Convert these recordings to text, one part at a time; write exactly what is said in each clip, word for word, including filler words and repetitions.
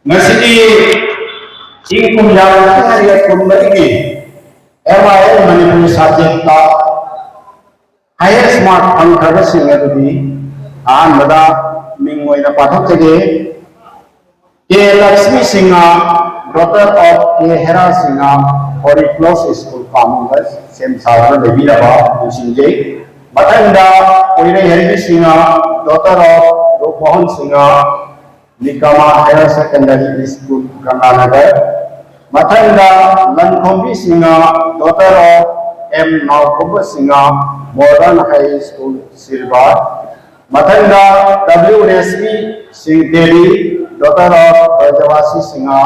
ꯉꯁꯤꯒꯤ ꯏꯪ ꯀꯨꯝꯖꯥ ꯂꯤꯁꯤꯡ ꯑꯅꯤꯒ ꯀꯨꯟꯃꯔꯤꯒꯤ M I L Manipuri subjectꯇ highest mark ꯐꯪꯈ꯭ꯔꯕꯁꯤꯡ ꯑꯗꯨꯗꯤ ꯑꯍꯥꯟꯕꯗ ꯃꯤꯡ ꯑꯣꯏꯅ ꯄꯥꯊꯣꯛꯆꯒꯦ꯫ K Lakshmi Singha, daughter of K Hera Singha, Holy Cross School ꯀꯥꯃꯨꯡꯗ ꯁꯦꯝ ꯁꯥꯗꯨꯅ ꯂꯩꯕꯤꯔꯕ ꯅꯤꯡꯁꯤꯡꯖꯩ꯫ ꯃꯊꯪꯗ ꯀꯣꯏꯔꯩꯍꯟꯕꯤ Singh, daughter of ꯔꯨꯞꯃꯣꯍꯟ Singh, Nikama Higher Secondary School, Ganganagar. ꯃꯊꯪꯗ ꯂꯟꯈꯣꯝꯕꯤ Singh, daughter of M ꯅꯥꯎꯈꯣꯝꯕ Singh, Modern High School, ꯁꯤꯔꯕꯥ꯫ ꯃꯊꯪꯗ W ꯔꯦꯁꯃꯤ ꯁꯤꯡ Devi, daughter of Brajabashi Singh,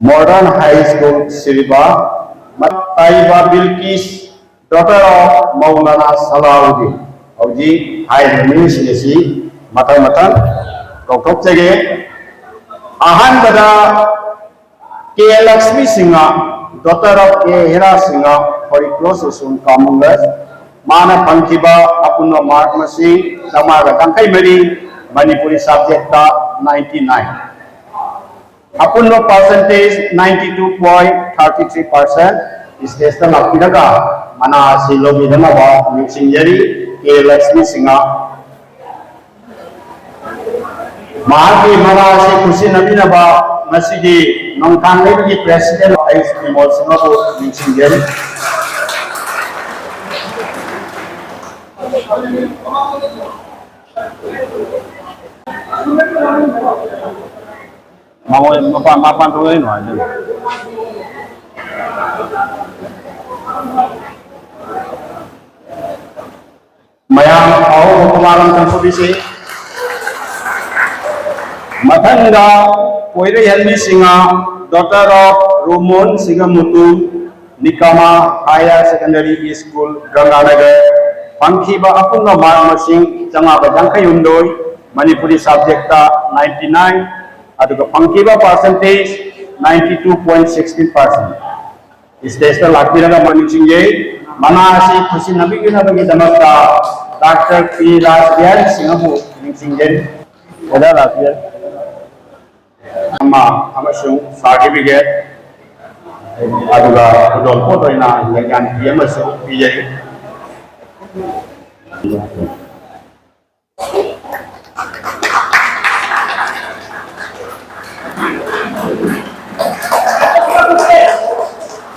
Modern High School, ꯁꯤꯔꯕꯥ꯫ ꯇꯥꯏꯕ ꯕꯤꯜꯀꯤꯁ, daughter of ꯃꯧꯂꯥꯅꯥ ꯁꯂꯥꯎꯗꯤꯟ꯫ ꯍꯧꯖꯤꯛ ꯍꯥꯏꯔꯤꯕ ꯃꯤꯁꯤꯡ ꯑꯁꯤ ꯃꯊꯪ ꯃꯊꯪ ꯀꯧꯊꯣꯛꯆꯒꯦ꯫ ꯑꯍꯥꯟꯕꯗ K Lakshmi Singha, daughter of K Hera Singha, Holy Cross School, ꯀꯥꯃꯨꯡꯒ꯫ ꯃꯥꯅ ꯐꯪꯈꯤꯕ ꯑꯄꯨꯟꯕ mark ꯃꯁꯤꯡ ꯆꯥꯝꯃꯉꯥꯒ ꯌꯥꯡꯈꯩ ꯃꯔꯤ, ꯃꯅꯤꯄꯨꯔꯤ subjectꯇ ninety nine꯫ ꯑꯄꯨꯟꯕ percentage ninety two point thirty three percent, stageꯇ ꯂꯥꯛꯄꯤꯔꯒ ꯃꯅꯥ ꯑꯁꯤ ꯂꯧꯕꯤꯅꯅꯕ ꯅꯤꯡꯁꯤꯡꯖꯔꯤ꯫ K Lakshmi Singha꯫ ꯃꯍꯥꯛꯀꯤ ꯃꯅꯥ ꯑꯁꯤ ꯈꯨꯠꯁꯤꯟꯅꯕꯤꯅꯕ ꯉꯁꯤꯒꯤ ꯅꯣꯡꯊꯥꯡ ꯂꯩꯕꯒꯤ president ꯑꯩ ꯕꯤꯃꯣꯜ ꯁꯤꯡꯍꯕꯨ ꯅꯤꯡꯁꯤꯡꯖꯔꯤ꯫ ꯃꯉꯣꯟ ꯃꯄꯥꯟ, ꯃꯄꯥꯟ ꯊꯣꯛꯂꯛꯏꯅꯣ ꯍꯥꯏꯗꯣꯏꯅꯣ꯫ ꯃꯌꯥꯝ ꯑꯍꯧꯕ ꯈꯨꯃꯥꯡ ꯑꯃ ꯆꯪꯊꯣꯛꯄꯤꯁꯤ꯫ ꯃꯊꯪꯗ ꯀꯣꯏꯔꯩꯍꯟꯕꯤ Singh, daughter of ꯔꯣꯃꯣꯟ Singh ꯃꯨꯇꯨ, Nikama Higher Secondary School, Ganganagar, ꯐꯪꯈꯤꯕ ꯑꯄꯨꯟꯕ mark ꯃꯁꯤꯡ ꯆꯥꯝꯃꯉꯥꯒ ꯌꯥꯡꯈꯩ ꯍꯨꯝꯗꯣꯏ, ꯃꯅꯤꯄꯨꯔꯤ subjectꯇ ninety nine, ꯑꯗꯨꯒ ꯐꯪꯈꯤꯕ percentage ninety two point sixteen percent꯫ Stageꯇ ꯂꯥꯛꯄꯤꯔꯒ ꯃꯥ ꯅꯤꯡꯁꯤꯡꯖꯩ꯫ ꯃꯅꯥ ꯑꯁꯤ ꯈꯨꯠꯁꯤꯟꯅꯕꯤꯅꯕꯒꯤꯗꯃꯛꯇ Doctor P ꯔꯥꯖꯕꯤꯍꯥꯔꯤ ꯁꯤꯡꯍꯕꯨ ꯅꯤꯡꯁꯤꯡꯖꯔꯤ꯫ ꯑꯣꯖꯥ ꯔꯥꯖꯕꯤꯍꯥꯔꯤ꯫ ꯑꯃ ꯑꯃꯁꯨꯡ certificate, ꯑꯗꯨꯒ ꯈꯨꯗꯣꯜꯄꯣꯠ ꯑꯣꯏꯅ ꯂꯩꯉꯥꯛꯀꯤ ꯑꯃꯁꯨ ꯄꯤꯖꯔꯤ꯫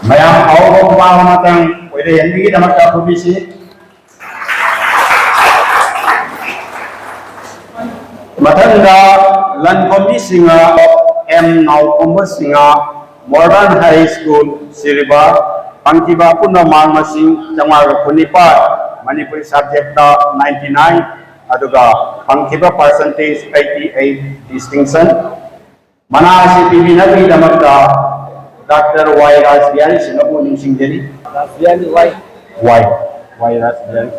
ꯃꯌꯥꯝ ꯐꯥꯎꯕ ꯃꯃꯥ ꯃꯇꯪ ꯑꯣꯏꯔꯦ ꯍꯦꯟꯕꯤꯒꯤꯗꯃꯛꯇ ꯈꯨꯕꯤꯁꯤ꯫ ꯃꯊꯪꯗ ꯂꯟ ꯈꯣꯝꯕꯤꯁꯤꯡꯅ M Naokhomba Singh, Modern High School, ꯁꯤꯔꯤꯕ ꯐꯪꯈꯤꯕ ꯑꯄꯨꯟꯕ mark ꯃꯁꯤꯡ ꯆꯥꯝꯃꯉꯥꯒ ꯀꯨꯟꯅꯤꯄꯥꯜ, ꯃꯅꯤꯄꯨꯔꯤ subject ninety nine, ꯑꯗꯨꯒ ꯐꯪꯈꯤꯕ percentage eighty eight, distinction꯫ ꯃꯅꯥ ꯑꯁꯤ ꯄꯤꯕꯤꯅꯕꯒꯤꯗꯃꯛꯇ ꯗꯥꯛꯇꯔ ꯋꯥꯏ ꯔꯥꯁꯕꯤꯍꯥꯔꯤ ꯁꯤꯡꯍꯕꯨ ꯅꯤꯡꯁꯤꯡꯖꯔꯤ꯫ ꯔꯥꯁꯕꯤꯍꯥꯔꯤ ꯋꯥꯏ꯫ ꯋꯥꯏ, ꯋꯥꯏ ꯔꯥꯁꯕꯤꯍꯥꯔꯤ꯫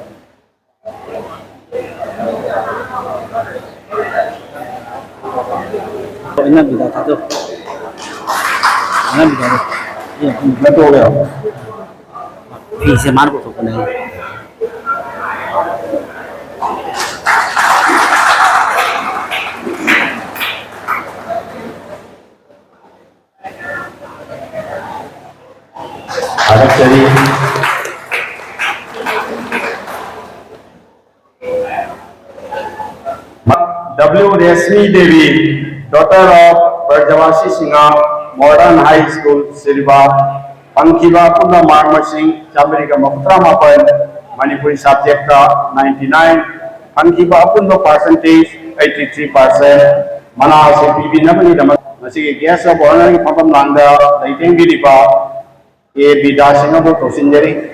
ꯏꯅꯝꯕꯤꯗ ꯊꯥꯗꯣꯛ꯫ ꯏꯅꯝꯕꯤꯗ꯫ ꯅꯠꯇ꯭ꯔꯣ? ꯐꯤꯁꯦ ꯃꯥꯅ ꯄꯨꯊꯣꯛꯄꯅꯦ꯫ ꯊꯥꯒꯠꯆꯔꯤ꯫ W Rashmi Devi, daughter of Brajabashi Singh, Modern High School, ꯁꯤꯔꯤꯕꯥꯝ, ꯐꯪꯈꯤꯕ ꯑꯄꯨꯟꯕ mark ꯃꯁꯤꯡ ꯆꯥꯃꯔꯤꯒ ꯃꯧꯗ꯭ꯔꯥ ꯃꯥꯄꯜ, ꯃꯅꯤꯄꯨꯔꯤ subject ninety nine, ꯐꯪꯈꯤꯕ ꯑꯄꯨꯟꯕ percentage eighty three percent꯫ ꯃꯅꯥ ꯑꯁꯤ ꯄꯤꯕꯤꯅꯕꯒꯤꯗꯃꯛ ꯉꯁꯤꯒꯤ guest of honour ꯒꯤ ꯐꯝꯐꯝ ꯂꯥꯡꯗ ꯂꯩꯇꯦꯡꯕꯤꯔꯤꯕ ꯑꯦ ꯕꯤꯗ꯭ꯌꯥ ꯁꯤꯡꯍꯕꯨ ꯀꯧꯁꯤꯟꯖꯔꯤ꯫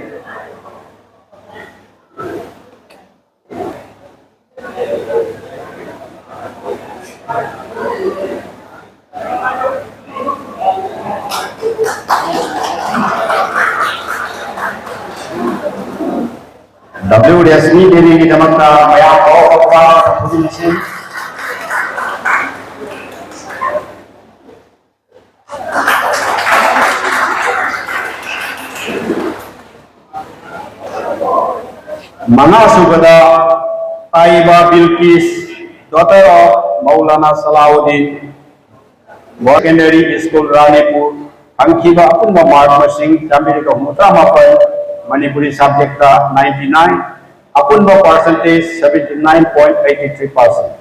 W ꯔꯦꯁꯃꯤ ꯗꯦꯕꯤꯒꯤꯗꯃꯛꯇ ꯃꯌꯥꯝ ꯐꯥꯎꯕ ꯈꯨꯗꯤꯡꯁꯤ꯫ ꯃꯉꯥꯁꯨꯕꯗ ꯇꯥꯏꯕ ꯕꯤꯜꯀꯤꯁ, daughter of Maulana ꯁꯂꯥꯎꯗꯤꯟ꯫ Secondary School ꯔꯥꯅꯤꯄꯨꯔ ꯐꯪꯈꯤꯕ ꯑꯄꯨꯟꯕ mark ꯃꯁꯤꯡ ꯆꯥꯃꯔꯤꯒ ꯍꯨꯝꯐꯨꯇꯔꯥ ꯃꯥꯄꯜ, ꯃꯅꯤꯄꯨꯔꯤ subjectꯇ ninety nine, ꯑꯄꯨꯟꯕ percentage seventy nine point eight three percent꯫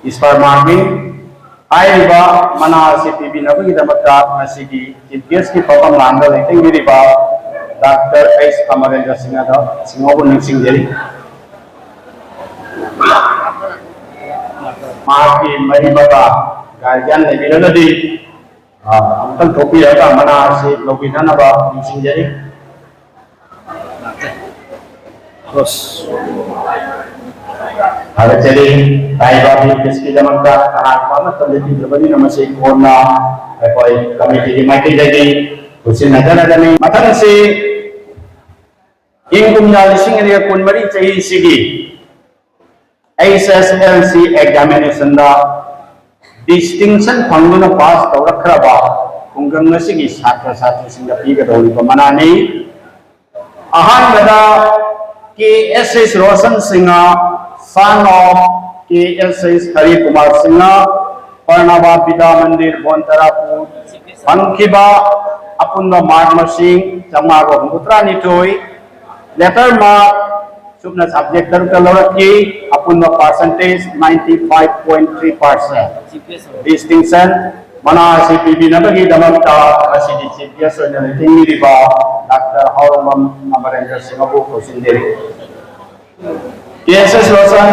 Star marking꯫ ꯍꯥꯏꯔꯤꯕ ꯃꯅꯥ ꯑꯁꯤ ꯄꯤꯕꯤꯅꯕꯒꯤꯗꯃꯛꯇ ꯉꯁꯤꯒꯤ Chief Guestꯀꯤ ꯐꯝꯐꯝ ꯂꯥꯡꯗ ꯂꯩꯇꯦꯡꯕꯤꯔꯤꯕ Doctor H ꯑꯃꯔꯦꯟꯗ꯭ꯔ ꯁꯤꯡꯍꯗ, ꯁꯤꯡꯍꯕꯨ ꯅꯤꯡꯁꯤꯡꯖꯔꯤ꯫ ꯃꯍꯥꯛꯀꯤ ꯃꯔꯤ ꯃꯇꯥ guardian ꯂꯩꯕꯤꯔꯒꯗꯤ, ꯑ, ꯑꯃꯨꯛꯇꯪ ꯊꯣꯛꯄꯤꯔꯒ ꯃꯅꯥ ꯑꯁꯤ ꯂꯧꯕꯤꯅꯅꯕ ꯅꯤꯡꯁꯤꯡꯖꯔꯤ꯫ ꯊꯥꯒꯠꯆꯔꯤ꯫ ꯍꯥꯏꯔꯤꯕ ꯕꯤꯜ ꯄꯤꯁꯀꯤꯗꯃꯛꯇ ꯀꯅꯥꯒꯨꯝꯕ ꯑꯃꯠꯇ ꯂꯦꯞꯄꯤꯗ꯭ꯔꯕꯅꯤꯅ ꯃꯁꯤ ꯀꯣꯟꯅ ꯑꯩꯈꯣꯏ committeeꯒꯤ ꯃꯥꯏꯀꯩꯗꯒꯤ ꯈꯨꯠꯁꯤꯟꯅꯖꯔꯒꯅꯤ꯫ ꯃꯊꯪꯁꯤ ꯏꯪ ꯀꯨꯝꯖꯥ ꯂꯤꯁꯤꯡ ꯑꯅꯤꯒ ꯀꯨꯟꯃꯔꯤ ꯆꯍꯤꯁꯤꯒꯤ H S L C examinationꯗ distinction ꯐꯪꯗꯨꯅ pass ꯇꯧꯔꯛꯈ꯭ꯔꯕ ꯈꯨꯡꯒꯪ ꯑꯁꯤꯒꯤ ꯁꯥꯇ꯭ꯔ ꯁꯥꯇ꯭ꯔꯤꯁꯤꯡꯗ ꯄꯤꯒꯗꯧꯔꯤꯕ ꯃꯅꯥꯅꯤ꯫ ꯑꯍꯥꯟꯕꯗ K S H Roshan Singh, son of K S H Harry Kumar Singh, ꯄꯔꯅꯕꯥ ꯕꯤꯗ꯭ꯌꯥ ꯃꯟꯗꯤꯔ ꯕꯣꯟꯇꯔꯥꯄꯨꯔ, ꯐꯪꯈꯤꯕ ꯑꯄꯨꯟꯕ mark ꯃꯁꯤꯡ ꯆꯥꯝꯃꯉꯥꯒ ꯍꯨꯝꯐꯨꯇꯔꯥꯅꯤꯊꯣꯏ꯫ Letter mark ꯁꯨꯞꯅ subject ꯇꯔꯨꯛꯇ ꯂꯧꯔꯛꯈꯤ꯫ ꯑꯄꯨꯟꯕ percentage ninety five point three percent꯫ Distinction ꯃꯅꯥ ꯑꯁꯤ ꯄꯤꯕꯤꯅꯕꯒꯤꯗꯃꯛꯇ ꯉꯁꯤꯒꯤ Chief Guest ꯑꯣꯏꯅ ꯂꯩꯇꯦꯡꯕꯤꯔꯤꯕ Doctor ꯍꯥꯎꯔꯝꯕꯝ ꯑꯃꯔꯦꯟꯗ꯭ꯔ ꯁꯤꯡꯍꯕꯨ ꯀꯧꯁꯤꯟꯖꯔꯤ꯫ K S H Roshan.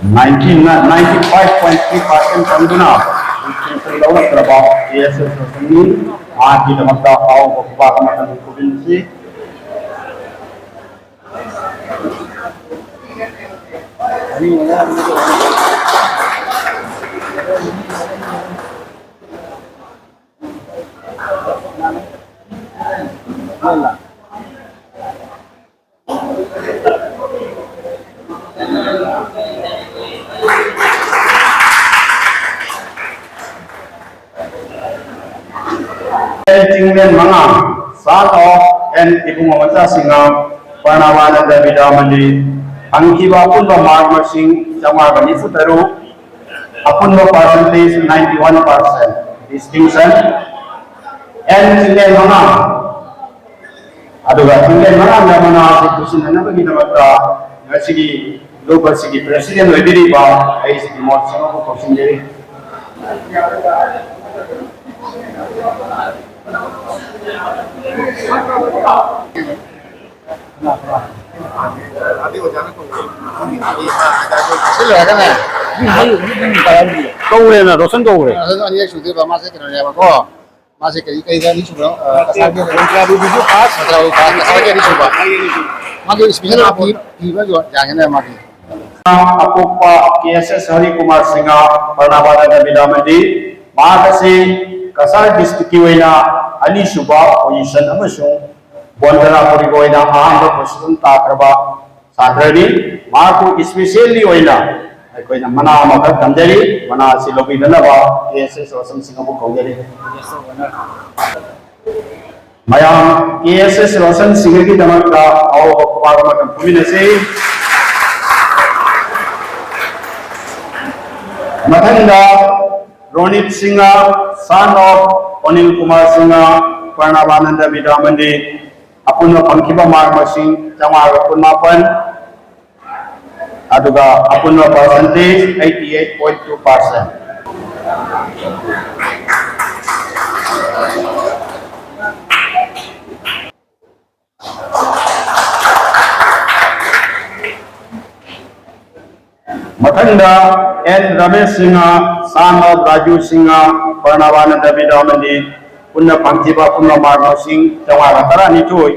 Ninety, ninety five point three percent ꯐꯪꯗꯨꯅ distinction ꯂꯧꯔꯛꯇ꯭ꯔꯕ K S H ꯔꯣꯁꯟꯅꯤ꯫ ꯃꯍꯥꯛꯀꯤꯗꯃꯛꯇ ꯑꯍꯥꯎꯕ ꯈꯨꯕꯥꯛ ꯑꯃ ꯈꯨꯕꯤꯟꯁꯤ꯫ ꯆꯤꯡꯂꯦꯟ ꯃꯉꯥ, son of ꯑꯦꯟ ꯏꯕꯨꯡꯉꯣ ꯃꯆꯥꯁꯤꯡꯅ ꯄ꯭ꯔꯅꯕꯥꯅꯟꯗ ꯕꯤꯗ꯭ꯌꯥ ꯃꯟꯗꯤꯔ ꯐꯪꯈꯤꯕ ꯑꯄꯨꯟꯕ ꯃꯥꯔꯛ ꯃꯁꯤꯡ ꯆꯥꯝꯃꯉꯥꯒ ꯅꯤꯐꯨ ꯇꯔꯨꯛ, ꯑꯄꯨꯟꯕ percentage ninety one percent, distinction ꯑꯦꯟ ꯆꯤꯡꯂꯦꯟ ꯃꯉꯥ꯫ ꯑꯗꯨꯒ ꯆꯤꯡꯂꯦꯟ ꯃꯉꯥꯗ ꯃꯅꯥ ꯑꯁꯤ ꯄꯨꯁꯤꯟꯅꯅꯕꯒꯤꯗꯃꯛꯇ ꯉꯁꯤꯒꯤ ꯂꯨꯞ ꯑꯁꯤꯒꯤ ꯄ꯭ꯔꯦꯁꯤꯗꯦꯟ ꯑꯣꯏꯕꯤꯔꯤꯕ ꯑꯩ ꯁꯤꯒꯤ ꯃꯣꯠ ꯁꯪꯉꯕꯨ ꯀꯧꯁꯤꯟꯖꯔꯤ꯫ ꯁꯤ ꯂꯣꯏꯔꯒꯅꯦ, ꯀꯧꯔꯦꯅ, ꯔꯣꯁꯟ ꯀꯧꯔꯦ꯫ ꯔꯣꯁꯟ ꯑꯅꯤꯔꯛ ꯁꯨꯗꯣꯏꯕ, ꯃꯥꯁꯦ ꯀꯩꯅꯣꯅꯦꯕꯀꯣ꯫ ꯃꯥꯁꯦ ꯀꯩ, ꯀꯩꯗ ꯑꯅꯤ ꯁꯨꯕ꯭ꯔꯣ? ꯑ, ꯀꯁꯥꯔꯒꯤ ꯃꯟꯇ꯭ꯔꯥꯕꯨꯗꯤꯁꯨ ꯄꯥꯁ꯫ ꯃꯟꯇ꯭ꯔꯥꯕꯨꯗꯤ ꯄꯥꯁ, ꯀꯁꯥꯔꯒꯤ ꯑꯅꯤ ꯁꯨꯕ꯫ ꯃꯥꯒꯤ ꯏꯁꯄꯤꯁꯦꯜ ꯐꯤ, ꯐꯤꯕ ꯌꯥꯒꯅꯦ ꯃꯥꯒꯤ꯫ ꯑꯄꯣꯛꯄ ꯀꯦ ꯑꯦꯁ ꯑꯦꯁ ꯍꯔꯤꯀꯨꯃꯥꯔ ꯁꯤꯡꯍ, ꯄ꯭ꯔꯅꯕꯥꯅꯟꯗ ꯕꯤꯗ꯭ꯌꯥ ꯃꯟꯗꯤꯔ, ꯃꯍꯥꯛ ꯑꯁꯤ ꯀꯁꯥꯔ ꯗꯤꯁꯇ꯭ꯔꯤꯛꯀꯤ ꯑꯣꯏꯅ ꯑꯅꯤꯁꯨꯕ ꯄꯣꯖꯤꯁꯟ ꯑꯃꯁꯨꯡ ꯕꯣꯟꯗꯔꯥꯄꯨꯔꯤꯒꯤ ꯑꯣꯏꯅ ꯑꯍꯥꯟꯕ ꯄꯣꯖꯤꯁꯟ ꯇꯥꯈ꯭ꯔꯕ ꯁꯥꯇ꯭ꯔꯅꯤ꯫ ꯃꯍꯥꯛꯄꯨ ꯏꯁꯄꯤꯁꯦꯜꯂꯤ ꯑꯣꯏꯅ ꯑꯩꯈꯣꯏꯅ ꯃꯅꯥ ꯑꯃꯈꯛ ꯊꯝꯖꯔꯤ꯫ ꯃꯅꯥ ꯑꯁꯤ ꯂꯧꯕꯤꯅꯅꯕ ꯀꯦ ꯑꯦꯁ ꯑꯦꯁ ꯔꯣꯁꯟ ꯁꯤꯡꯍꯕꯨ ꯀꯧꯖꯔꯤ꯫ ꯃꯌꯥꯝ ꯀꯦ ꯑꯦꯁ ꯑꯦꯁ ꯔꯣꯁꯟ ꯁꯤꯡꯍꯒꯤꯗꯃꯛꯇ ꯑꯍꯧꯕ ꯈꯨꯕꯥꯛ ꯑꯃꯇꯪ ꯈꯨꯃꯤꯟꯅꯁꯤ꯫ ꯃꯊꯪꯗ ꯔꯣꯅꯤꯠ ꯁꯤꯡꯍ, son of ꯑꯅꯤꯜ ꯀꯨꯃꯥꯔ ꯁꯤꯡꯍ, ꯄ꯭ꯔꯅꯕꯥꯅꯟꯗ ꯕꯤꯗ꯭ꯌꯥ ꯃꯟꯗꯤꯔ, ꯑꯄꯨꯟꯕ ꯐꯪꯈꯤꯕ ꯃꯥꯔꯛ ꯃꯁꯤꯡ ꯆꯥꯝꯃꯉꯥꯒ ꯀꯨꯟꯃꯥꯄꯟ, ꯑꯗꯨꯒ ꯑꯄꯨꯟꯕ percentage eighty eight point two percent. ꯃꯊꯪꯗ N Ramesh Singh, son of Raju Singh, Pranabananda Vidya Mandir, ꯄꯨꯟꯅ ꯐꯪꯈꯤꯕ ꯑꯄꯨꯟꯕ ꯃꯥꯔꯛ ꯃꯁꯤꯡ ꯆꯥꯝꯃꯉꯥꯒ ꯇꯔꯥꯅꯤꯊꯣꯏ,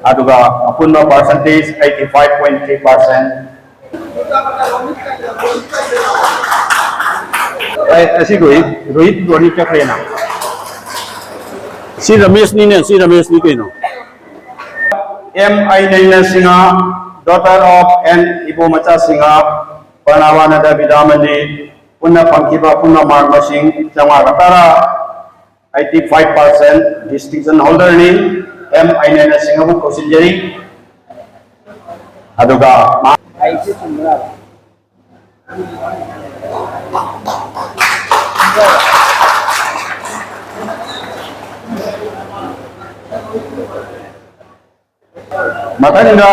ꯑꯗꯨꯒ ꯑꯄꯨꯟꯕ percentage eighty five point three percent. ꯑꯩ, ꯑꯁꯤ ꯔꯣꯍꯤꯠ, ꯔꯣꯍꯤꯠ ꯋꯥꯔꯤ ꯆꯠꯈ꯭ꯔꯦꯅ꯫ ꯁꯤ ꯔꯃꯦꯁꯅꯤꯅꯦ, ꯁꯤ ꯔꯃꯦꯁꯅꯤ ꯀꯩꯅꯣ꯫ M Ainena Singh, daughter of N Ibomcha Singh, Pranabananda Vidya Mandir, ꯄꯨꯟꯅ ꯐꯪꯈꯤꯕ ꯑꯄꯨꯟꯕ ꯃꯥꯔꯛ ꯃꯁꯤꯡ ꯆꯥꯝꯃꯉꯥꯒ ꯇꯔꯥ, ꯑꯩꯠꯇꯤ ꯐꯥꯏꯚ ꯄꯥꯔꯁꯦꯟ, ꯗꯤꯁꯇꯤꯡꯁꯟ ꯍꯣꯜꯗꯔꯅꯤ꯫ ꯑꯦꯝ ꯑꯩꯅꯦꯅ ꯁꯤꯡ ꯑꯃ ꯀꯧꯁꯤꯟꯖꯔꯤ꯫ ꯑꯗꯨꯒ ꯃꯥ- ꯃꯊꯪꯗ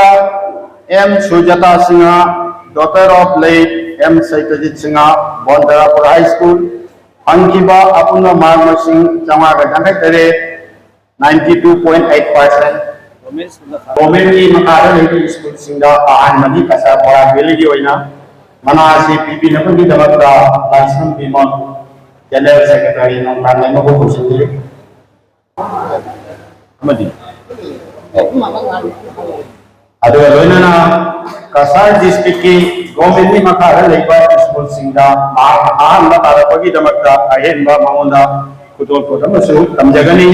M Sujata Singh, daughter of late M Satyajit Singh, Bondarapur high school, ꯐꯪꯈꯤꯕ ꯑꯄꯨꯟꯕ ꯃꯥꯔꯛ ꯃꯁꯤꯡ ꯆꯥꯝꯃꯉꯥꯒ ꯌꯥꯡꯈꯩ ꯇꯔꯦꯠ, ninety two point eight percent꯫ ꯒꯣꯔꯃꯦꯟꯒꯤ ꯃꯈꯥꯗ ꯂꯩꯕ ꯁ꯭ꯀꯨꯜꯁꯤꯡꯗ ꯑꯍꯥꯟꯕꯒꯤ ꯀꯆꯥ ꯕꯣꯔꯥ ꯚꯦꯂꯤꯒꯤ ꯑꯣꯏꯅ ꯃꯅꯥ ꯑꯁꯤ ꯄꯤꯕꯤꯅꯕꯒꯤꯗꯃꯛꯇ ꯂꯥꯏꯁ꯭ꯔꯝ ꯕꯤꯃꯣꯜ ꯖꯦꯅꯔꯦꯜ ꯁꯦꯀ꯭ꯔꯦꯇꯔꯤ ꯅꯣꯡꯊꯥꯡꯂꯩꯃꯕꯨ ꯀꯧꯁꯤꯟꯖꯔꯤ꯫ ꯑꯃꯗꯤ ꯑꯗꯨꯒ ꯂꯣꯏꯅꯅ ꯀꯁꯥꯔ ꯗꯤꯁꯇ꯭ꯔꯤꯛꯀꯤ ꯒꯣꯔꯃꯦꯟꯒꯤ ꯃꯈꯥꯗ ꯂꯩꯕ ꯁ꯭ꯀꯨꯜꯁꯤꯡꯗ ꯃꯍꯥꯛꯅ ꯑꯍꯥꯟꯕ ꯇꯥꯔꯛꯄꯒꯤꯗꯃꯛꯇ ꯑꯍꯦꯟꯕ ꯃꯉꯣꯟꯗ ꯈꯨꯗꯣꯜꯄꯣꯠ ꯑꯃꯁꯨ ꯇꯝꯖꯒꯅꯤ꯫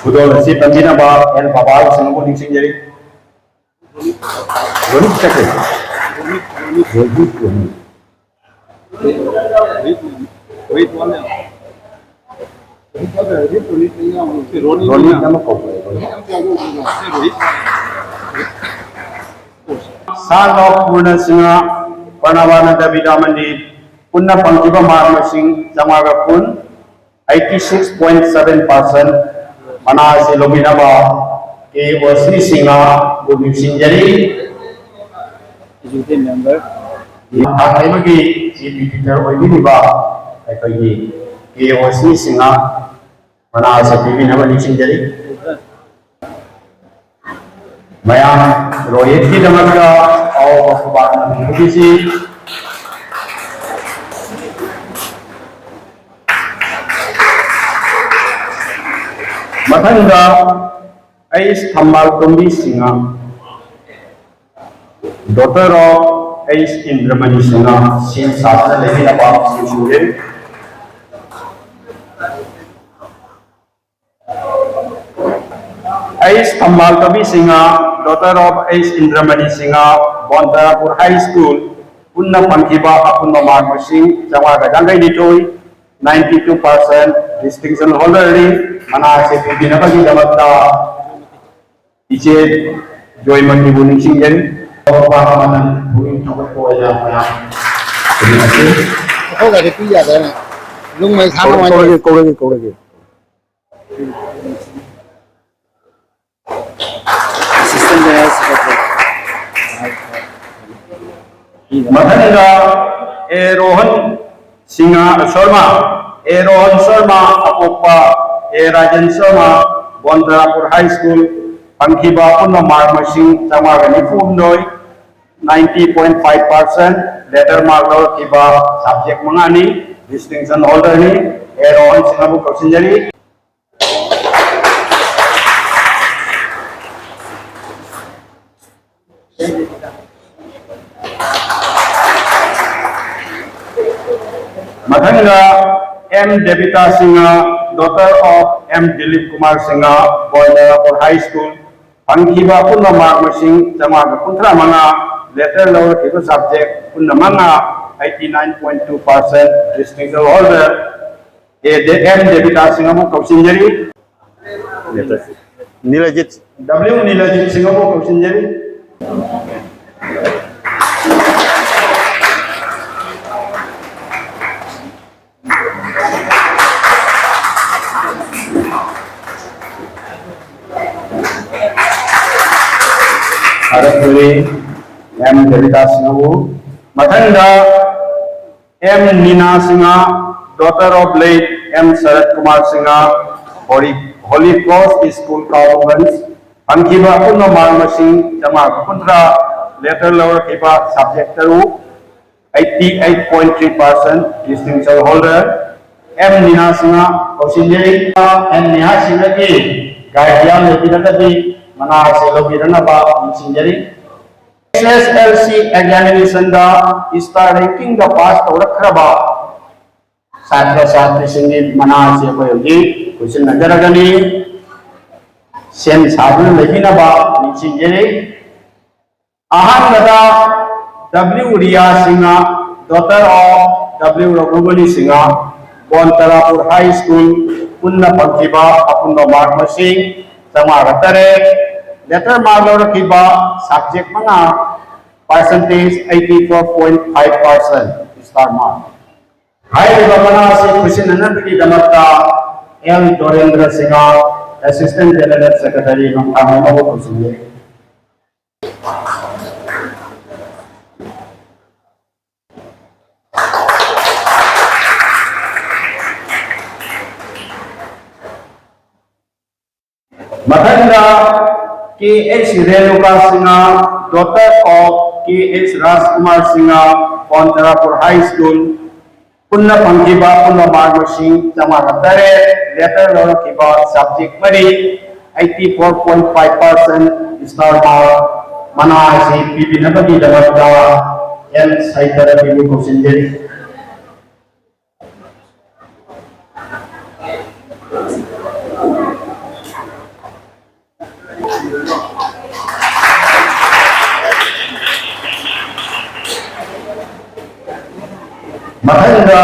ꯈꯨꯗꯣꯜ ꯑꯁꯤ ꯇꯝꯕꯤꯅꯕ ꯑꯦꯜ ꯕꯥꯕꯥꯁꯤꯡꯕꯨ ꯅꯤꯡꯁꯤꯡꯖꯔꯤ꯫ ꯔꯣꯅꯤꯠ ꯆꯠꯈ꯭ꯔꯦ꯫ ꯔꯣꯅꯤꯠ, ꯔꯣꯅꯤꯠ꯫ ꯔꯣꯅꯤꯠ ꯑꯃ ꯀꯧꯕꯅꯦ, ꯔꯣꯅꯤꯠ꯫ Son of ꯄꯨꯔꯅ ꯁꯤꯡꯍ, ꯄ꯭ꯔꯅꯕꯥꯅꯟꯗ ꯕꯤꯗ꯭ꯌꯥ ꯃꯟꯗꯤꯔ, ꯄꯨꯟꯅ ꯐꯪꯈꯤꯕ ꯃꯥꯔꯛ ꯃꯁꯤꯡ ꯆꯥꯝꯃꯉꯥꯒ ꯀꯨꯟ, eighty six point seven percent꯫ ꯃꯅꯥ ꯑꯁꯤ ꯂꯧꯃꯤꯟꯅꯕ ꯀꯦ ꯑꯣ ꯁꯤ ꯁꯤꯡꯍꯕꯨ ꯅꯤꯡꯁꯤꯡꯖꯔꯤ꯫ Executive member꯫ ꯊꯥꯡ ꯂꯩꯃꯒꯤ ꯆꯤꯐ ꯏꯗꯤꯇꯔ ꯑꯣꯏꯕꯤꯔꯤꯕ ꯑꯩꯈꯣꯏꯒꯤ ꯀꯦ ꯑꯣ ꯁꯤ ꯁꯤꯡꯍ ꯃꯅꯥ ꯑꯁꯤ ꯄꯤꯕꯤꯅꯕ ꯅꯤꯡꯁꯤꯡꯖꯔꯤ꯫ ꯃꯌꯥꯝ ꯔꯣꯍꯤꯠꯀꯤꯗꯃꯛꯇ ꯑꯋꯥꯕ ꯈꯨꯕꯥꯛ ꯑꯃ ꯄꯤꯕꯤꯁꯤ꯫ ꯃꯊꯪꯗ ꯑꯩꯁ Thambal Tombi Singh, daughter of H Indramani Singh, ꯁꯦꯝ ꯁꯥꯗꯨꯅ ꯂꯩꯃꯤꯟꯅꯕ ꯁꯤꯡꯁꯤꯡꯖꯔꯤ꯫ H Thambal Tombi Singh, daughter of H Indramani Singh, Bondarapur high school, ꯄꯨꯟꯅ ꯐꯪꯈꯤꯕ ꯑꯄꯨꯟꯕ ꯃꯥꯔꯛ ꯃꯁꯤꯡ ꯆꯥꯝꯃꯉꯥꯒ ꯌꯥꯡꯈꯩꯅꯤꯊꯣꯏ, ninety two percent distinction holderꯅꯤ꯫ ꯃꯅꯥ ꯑꯁꯤ ꯄꯤꯕꯤꯅꯕꯒꯤꯗꯃꯛꯇ ꯏꯆꯦ ꯖꯣꯏꯃꯇꯤꯕꯨ ꯅꯤꯡꯁꯤꯡꯖꯔꯤ꯫ ꯄꯨꯛꯅꯤꯡ ꯊꯧꯒꯠꯄ ꯑꯣꯏꯅ ꯃꯌꯥꯝ ꯈꯨꯗꯤꯡꯃꯛꯀꯤ ꯑꯩꯈꯣꯏꯒꯗꯤ ꯄꯤ ꯌꯥꯗꯦꯅꯦ꯫ ꯂꯨꯡꯃꯩ ꯁꯥꯟꯅ ꯀꯧꯔꯒꯦ, ꯀꯧꯔꯒꯦ, ꯀꯧꯔꯒꯦ꯫ Assistant General Secretary꯫ ꯃꯊꯪꯗ ꯑꯦ ꯔꯣꯍꯟ ꯁꯤꯡꯍ ꯁꯔꯃ, ꯑꯦ ꯔꯣꯍꯟ ꯁꯔꯃ, ꯑꯄꯣꯛꯄ ꯑꯦ ꯔꯥꯖꯦꯟ ꯁꯔꯃ, ꯕꯣꯟꯗꯔꯥꯄꯨꯔ ꯍꯥꯏ ꯁ꯭ꯀꯨꯜ, ꯐꯪꯈꯤꯕ ꯑꯄꯨꯟꯕ ꯃꯥꯔꯛ ꯃꯁꯤꯡ ꯆꯥꯝꯃꯉꯥꯒ ꯅꯤꯐꯨ ꯍꯨꯝꯗꯣꯏ, ninety point five percent, letter mark ꯂꯧꯔꯛꯈꯤꯕ subject ꯃꯉꯥꯅꯤ, distinction holderꯅꯤ꯫ ꯑꯦ ꯔꯣꯍꯟ ꯁꯤꯡꯍꯕꯨ ꯀꯧꯁꯤꯟꯖꯔꯤ꯫ ꯃꯊꯪꯗ ꯑꯦꯝ ꯗꯦꯕꯤꯇꯥ Singh, daughter of M Dilip Kumar Singh, Boidarpur high school, ꯐꯪꯈꯤꯕ ꯑꯄꯨꯟꯕ ꯃꯥꯔꯛ ꯃꯁꯤꯡ ꯆꯥꯝꯃꯉꯥꯒ ꯀꯨꯟꯊ꯭ꯔꯥ ꯃꯉꯥ, letter ꯂꯧꯔꯛꯈꯤꯕ subject ꯄꯨꯟꯅ ꯃꯉꯥ, eighty nine point two percent, distinction holder꯫ ꯑꯦ, ꯗꯦ-, ꯑꯦꯝ ꯗꯦꯕꯤꯇꯥ ꯁꯤꯡꯍ ꯑꯃꯨꯛ ꯀꯧꯁꯤꯟꯖꯔꯤ꯫ ꯅꯤꯂꯖꯤꯠ꯫ ꯗꯕ꯭ꯂꯤꯎ ꯅꯤꯂꯖꯤꯠ ꯁꯤꯡꯍ ꯑꯃꯨꯛ ꯀꯧꯁꯤꯟꯖꯔꯤ꯫ ꯊꯥꯒꯠꯆꯔꯤ, ꯑꯦꯝ ꯗꯦꯕꯤꯗꯥꯁ ꯁꯤꯡꯍꯕꯨ꯫ ꯃꯊꯪꯗ M Nina Singh, daughter of late M Sarat Kumar Singh, Holy, Holy Cross School Kaobaganj, ꯐꯪꯈꯤꯕ ꯑꯄꯨꯟꯕ ꯃꯥꯔꯛ ꯃꯁꯤꯡ ꯆꯥꯝꯃꯉꯥ ꯀꯨꯟꯊ꯭ꯔꯥ, letter ꯂꯧꯔꯛꯈꯤꯕ subject ꯇꯔꯨꯛ, eighty eight point three percent, distinction holder꯫ M Niha Singh ꯀꯧꯁꯤꯟꯖꯔꯤ꯫ ꯑꯦꯝ ꯅꯤꯍꯥ ꯁꯤꯡꯍꯒꯤ guardian ꯂꯩꯕꯤꯔꯒꯗꯤ ꯃꯅꯥ ꯑꯁꯤ ꯂꯧꯕꯤꯔꯅꯕ ꯅꯤꯡꯁꯤꯡꯖꯔꯤ꯫ S S L C examination ꯗ star ranking ꯗ pass ꯇꯧꯔꯛꯈ꯭ꯔꯕ ꯁꯥꯇ꯭ꯔ ꯁꯥꯇ꯭ꯔꯤꯁꯤꯡꯒꯤ ꯃꯅꯥ ꯑꯁꯤ ꯑꯩꯈꯣꯏ ꯍꯧꯖꯤꯛ ꯈꯨꯠꯁꯤꯟꯅꯖꯔꯒꯅꯤ꯫ ꯁꯦꯝ ꯁꯥꯗꯨꯅ ꯂꯩꯕꯤꯅꯕ ꯅꯤꯡꯁꯤꯡꯖꯔꯤ꯫ ꯑꯍꯥꯟꯕꯗ W Riya Singh, daughter of W Raghubali Singh, Bon Tarapur high school ꯄꯨꯟꯅ ꯐꯪꯈꯤꯕ ꯑꯄꯨꯟꯕ ꯃꯥꯔꯛ ꯃꯁꯤꯡ ꯆꯥꯝꯃꯉꯥꯒ ꯇꯔꯦꯠ꯫ ꯂꯦꯇꯔ ꯃꯥꯔꯛ ꯂꯧꯔꯛꯈꯤꯕ ꯁꯕꯖꯦꯛ ꯃꯉꯥ, percentage eighty four point five percent, star mark꯫ ꯍꯥꯏꯔꯤꯕ ꯃꯅꯥ ꯑꯁꯤ ꯈꯨꯠꯁꯤꯟꯅꯅꯕꯒꯤꯗꯃꯛꯇ L Dorendra Singh, Assistant General Secretary, ꯅꯣꯡꯊꯥꯡ ꯍꯥꯏꯅꯕ ꯀꯧꯁꯤꯟꯖꯔꯤ꯫ ꯃꯊꯪꯗ K H Renuka Singh, daughter of K H Rajkumar Singh, Bon Tarapur high school, ꯄꯨꯟꯅ ꯐꯪꯈꯤꯕ ꯄꯨꯟꯅ ꯃꯥꯔꯛ ꯃꯁꯤꯡ ꯆꯥꯝꯃꯉꯥꯒ ꯇꯔꯦꯠ, ꯂꯦꯇꯔ ꯂꯧꯔꯛꯈꯤꯕ ꯁꯕꯖꯦꯛ ꯃꯔꯤ, eighty four point five percent, star mark, ꯃꯅꯥ ꯑꯁꯤ ꯄꯤꯕꯤꯅꯕꯒꯤꯗꯃꯛꯇ ꯑꯦꯟ ꯁꯩꯇꯔ ꯄꯤꯕꯨ ꯀꯧꯁꯤꯟꯖꯔꯤ꯫ ꯃꯊꯪꯗ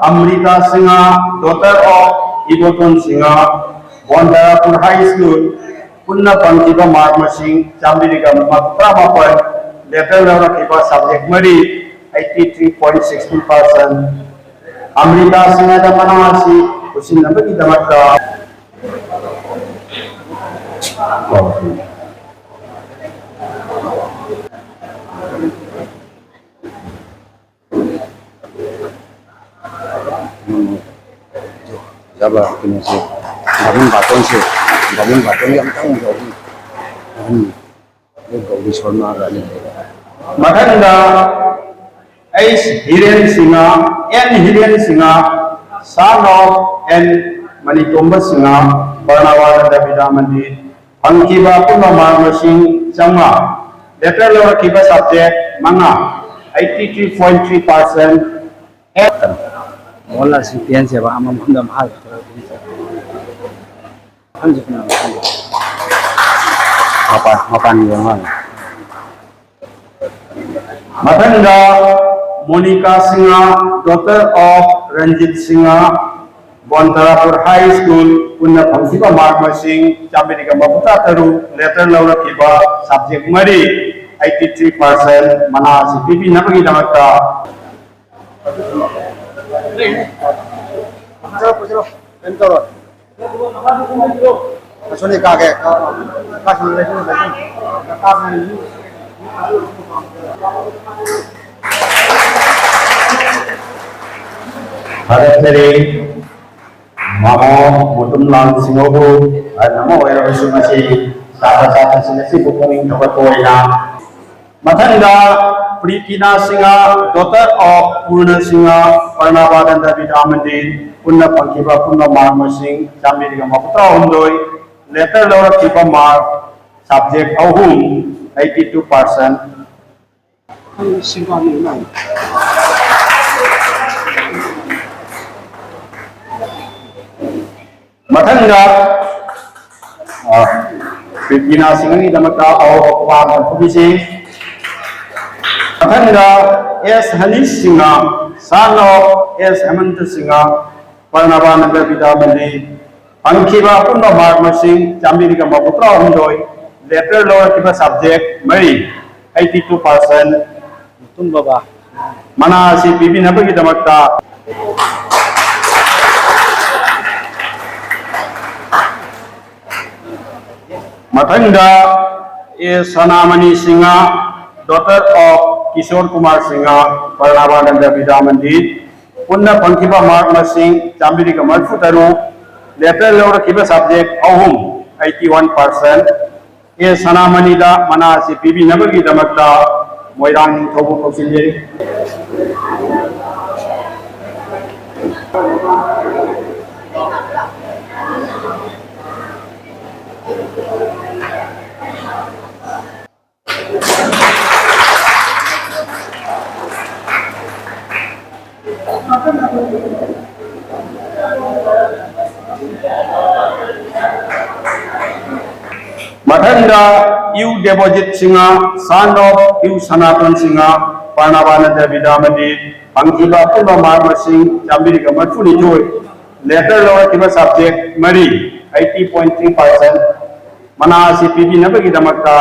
Amrita Singh, daughter of Ibotom Singh, Bon Tarapur high school, ꯄꯨꯟꯅ ꯐꯪꯈꯤꯕ ꯃꯥꯔꯛ ꯃꯁꯤꯡ ꯆꯥꯝꯃꯔꯤꯒ ꯃꯔꯤꯐꯨ ꯇꯔꯥꯃꯥꯄꯜ, ꯂꯦꯇꯔ ꯂꯧꯔꯛꯈꯤꯕ ꯁꯕꯖꯦꯛ ꯃꯔꯤ, eighty three point six two percent꯫ Amrita ꯁꯤꯡꯍꯗ ꯃꯅꯥ ꯑꯁꯤ ꯈꯨꯠꯁꯤꯟꯅꯕꯒꯤꯗꯃꯛꯇ ꯌꯥꯕ ꯀꯩꯅꯣꯁꯦ, ꯕꯥꯃꯣꯟ ꯕꯥꯇꯣꯟꯁꯦ, ꯕꯥꯃꯣꯟ ꯕꯥꯇꯣꯟ ꯌꯥꯝ ꯇꯥꯡꯅ ꯌꯥꯎꯕꯅꯤ꯫ ꯑꯍꯟ ꯒꯧꯔꯤ ꯁꯣꯔꯃꯥꯒ ꯑꯅꯤ ꯂꯩꯔꯦ꯫ ꯃꯊꯪꯗ ꯑꯩꯁ Hiren Singh, N Hiren Singh, son of N Manitomba Singh, Pranabananda ꯗꯕꯤꯗꯥ ꯃꯟꯗꯤꯔ, ꯐꯪꯈꯤꯕ ꯑꯄꯨꯟꯕ ꯃꯥꯔꯛ ꯃꯁꯤꯡ ꯆꯥꯝꯃꯉꯥ, ꯂꯦꯇꯔ ꯂꯧꯔꯛꯈꯤꯕ ꯁꯕꯖꯦꯛ ꯃꯉꯥ, eighty three point three percent꯫ ꯑꯦ, ꯃꯣꯍꯟꯂꯥꯜ ꯁꯤꯡ ꯄꯦꯟꯁꯦꯕ ꯑꯃꯃꯝꯗ ꯑꯃ ꯍꯥꯏꯕ꯫ ꯃꯐꯝꯁꯦ ꯀꯅꯥꯅꯣ ꯈꯪꯗꯦ꯫ ꯃꯄꯥꯟ, ꯃꯄꯥꯟꯒꯤ ꯑꯣꯏꯔ ꯃꯥꯜꯂꯦ꯫ ꯃꯊꯪꯗ Monica Singh, daughter of Ranjit Singh, Bon Tarapur high school, ꯄꯨꯟꯅ ꯐꯪꯈꯤꯕ ꯃꯥꯔꯛ ꯃꯁꯤꯡ ꯆꯥꯃꯔꯤꯒ ꯃꯧꯗ꯭ꯔꯥ ꯇꯔꯨꯛ, ꯂꯦꯇꯔ ꯂꯧꯔꯛꯈꯤꯕ ꯁꯕꯖꯦꯛ ꯃꯔꯤ, eighty three percent, ꯃꯅꯥ ꯑꯁꯤ ꯄꯤꯕꯤꯅꯕꯒꯤꯗꯃꯛꯇ꯫ ꯑꯁꯣꯝꯗ ꯀꯥꯒꯦ꯫ ꯊꯥꯒꯠꯆꯔꯤ꯫ ꯃꯃꯣ ꯃꯨꯇꯨꯝꯂꯥꯜ ꯁꯤꯡꯍꯕꯨ ꯑꯍꯜ ꯑꯃ ꯑꯣꯏꯔꯕꯁꯨ ꯃꯁꯤ ꯁꯥꯇ꯭ꯔ ꯁꯥꯇ꯭ꯔꯁꯤꯡ ꯑꯁꯤꯕꯨ ꯄꯨꯛꯅꯤꯡ ꯊꯧꯒꯠꯄ ꯑꯣꯏꯅ꯫ ꯃꯊꯪꯗ ꯄ꯭ꯔꯤꯇꯤꯅꯥ ꯁꯤꯡꯍ, daughter of ꯄꯨꯔꯅ ꯁꯤꯡꯍ, ꯄ꯭ꯔꯅꯕꯥꯅꯟꯗ ꯕꯤꯗ꯭ꯌꯥ ꯃꯟꯗꯤꯔ, ꯄꯨꯟꯅ ꯐꯪꯈꯤꯕ ꯑꯄꯨꯟꯕ ꯃꯥꯔꯛ ꯃꯁꯤꯡ ꯆꯥꯃꯔꯤꯒ ꯃꯧꯗ꯭ꯔꯥ ꯍꯨꯝꯗꯣꯏ, ꯂꯦꯇꯔ ꯂꯧꯔꯛꯈꯤꯕ ꯃꯥꯔꯛ ꯁꯕꯖꯦꯛ ꯑꯍꯨꯝ, eighty two percent꯫ ꯃꯊꯪꯗ, ꯑ, ꯄ꯭ꯔꯤꯇꯤꯅꯥ ꯁꯤꯡꯍꯒꯤꯗꯃꯛꯇ ꯑꯍꯧꯕ ꯈꯨꯕꯥꯛ ꯑꯃ ꯊꯣꯛꯄꯤꯁꯤ꯫ ꯃꯊꯪꯗ ꯑꯦꯁ ꯍꯅꯤꯁ ꯁꯤꯡꯍ, son of ꯑꯦꯁ ꯍꯦꯃꯟꯇ ꯁꯤꯡꯍ, ꯄ꯭ꯔꯅꯕꯥꯅꯟꯗ ꯕꯤꯗ꯭ꯌꯥ ꯃꯟꯗꯤꯔ, ꯐꯪꯈꯤꯕ ꯑꯄꯨꯟꯕ ꯃꯥꯔꯛ ꯃꯁꯤꯡ ꯆꯥꯃꯔꯤꯒ ꯃꯧꯗ꯭ꯔꯥ ꯍꯨꯝꯗꯣꯏ, ꯂꯦꯇꯔ ꯂꯧꯔꯛꯈꯤꯕ ꯁꯕꯖꯦꯛ ꯃꯔꯤ, eighty two percent꯫ ꯃꯇꯨꯝ ꯕꯕꯥ꯫ ꯃꯅꯥ ꯑꯁꯤ ꯄꯤꯕꯤꯅꯕꯒꯤꯗꯃꯛꯇ꯫ ꯃꯊꯪꯗ ꯑꯦ ꯁꯅꯥꯃꯅꯤ ꯁꯤꯡꯍ, daughter of ꯀꯤꯁꯣꯔ ꯀꯨꯃꯥꯔ ꯁꯤꯡꯍ, ꯄ꯭ꯔꯅꯕꯥꯅꯟꯗ ꯕꯤꯗ꯭ꯌꯥ ꯃꯟꯗꯤꯔ, ꯄꯨꯟꯅ ꯐꯪꯈꯤꯕ ꯃꯥꯔꯛ ꯃꯁꯤꯡ ꯆꯥꯃꯔꯤꯒ ꯃꯔꯤꯐꯨ ꯇꯔꯨꯛ, ꯂꯦꯇꯔ ꯂꯧꯔꯛꯈꯤꯕ ꯁꯕꯖꯦꯛ ꯑꯍꯨꯝ, eighty one percent꯫ ꯑꯦ ꯁꯅꯥꯃꯅꯤꯗ ꯃꯅꯥ ꯑꯁꯤ ꯄꯤꯕꯤꯅꯕꯒꯤꯗꯃꯛꯇ ꯃꯣꯏꯔꯥꯡ ꯅꯤꯡꯊꯧꯕꯨ ꯀꯧꯁꯤꯟꯖꯔꯤ꯫ ꯃꯊꯪꯗ Y Debojit Singh, son of Y Sanaton Singh, Pranabananda Vidya Mandir, ꯐꯪꯈꯤꯕ ꯑꯄꯨꯟꯕ mark ꯃꯁꯤꯡ ꯆꯥꯝꯃꯔꯤꯒ ꯃꯔꯤꯐꯨꯅꯤꯊꯣꯏ, letter ꯂꯧꯔꯛꯈꯤꯕ subject ꯃꯔꯤ, eighty point three percent, ꯃꯅꯥ ꯑꯁꯤ ꯄꯤꯕꯤꯅꯕꯒꯤꯗꯃꯛꯇ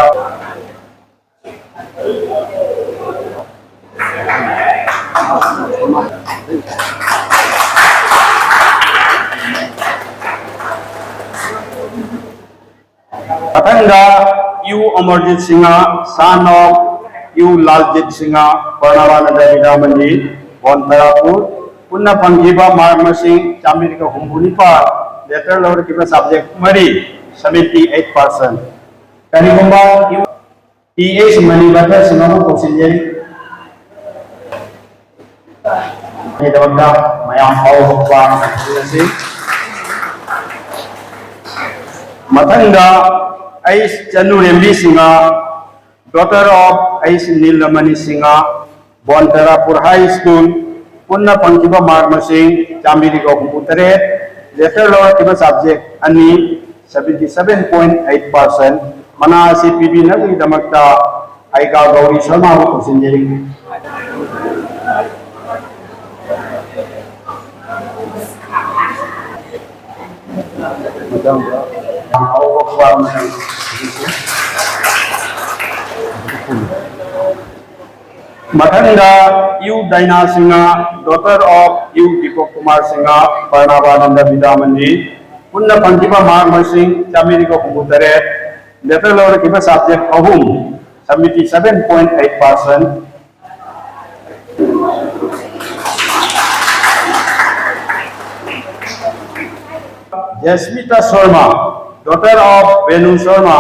ꯃꯊꯪꯗ Y Amarjit Singh, son of Y Laljit Singh, Pranabananda Vidya Mandir, Bon Tarapur, ꯄꯨꯟꯅ ꯐꯪꯈꯤꯕ mark ꯃꯁꯤꯡ ꯆꯥꯝꯃꯔꯤꯒ ꯍꯨꯝꯐꯨꯅꯤꯄꯥꯜ, letter ꯂꯧꯔꯛꯈꯤꯕ subject ꯃꯔꯤ, seventy eight percent꯫ ꯀꯔꯤꯒꯨꯝꯕ ꯌꯨ ꯇꯤ ꯑꯩꯆ ꯃꯅꯤꯕꯠꯇ ꯁꯤꯡꯍꯕꯨ ꯀꯧꯁꯤꯟꯖꯔꯤ꯫ ꯑꯩꯒꯤꯗꯃꯛꯇ ꯃꯌꯥꯝ ꯐꯥꯎꯕ ꯈꯨꯕꯥꯛ ꯑꯃ ꯊꯥꯖꯤꯜꯂꯁꯤ꯫ ꯃꯊꯪꯗ H Chanurembi Singh, daughter of H Nillamani Singh, Bon Tarapur High School, ꯄꯨꯟꯅ ꯐꯪꯈꯤꯕ mark ꯃꯁꯤꯡ ꯆꯥꯝꯃꯔꯤꯒ ꯍꯨꯝꯐꯨꯇꯔꯦꯠ, letter ꯂꯧꯔꯛꯈꯤꯕ subject ꯑꯅꯤ, seventy seven point eight percent꯫ ꯃꯅꯥ ꯑꯁꯤ ꯄꯤꯕꯤꯅꯕꯒꯤꯗꯃꯛꯇ ꯑꯩꯒꯥ ꯒꯧꯔꯤ ꯁꯔꯃꯥꯕꯨ ꯀꯧꯁꯤꯟꯖꯔꯤ꯫ ꯃꯊꯪꯗ Y Daina Singh, daughter of Y Deepak Kumar Singh, Pranabananda Vidya Mandir, ꯄꯨꯟꯅ ꯐꯪꯈꯤꯕ mark ꯃꯁꯤꯡ ꯆꯥꯝꯃꯔꯤꯒ ꯍꯨꯝꯐꯨꯇꯔꯦꯠ, letter ꯂꯧꯔꯛꯈꯤꯕ subject ꯑꯍꯨꯝ, seventy seven point eight percent꯫ ꯖꯁꯃꯤꯇꯥ Sharma, daughter of Venu Sharma,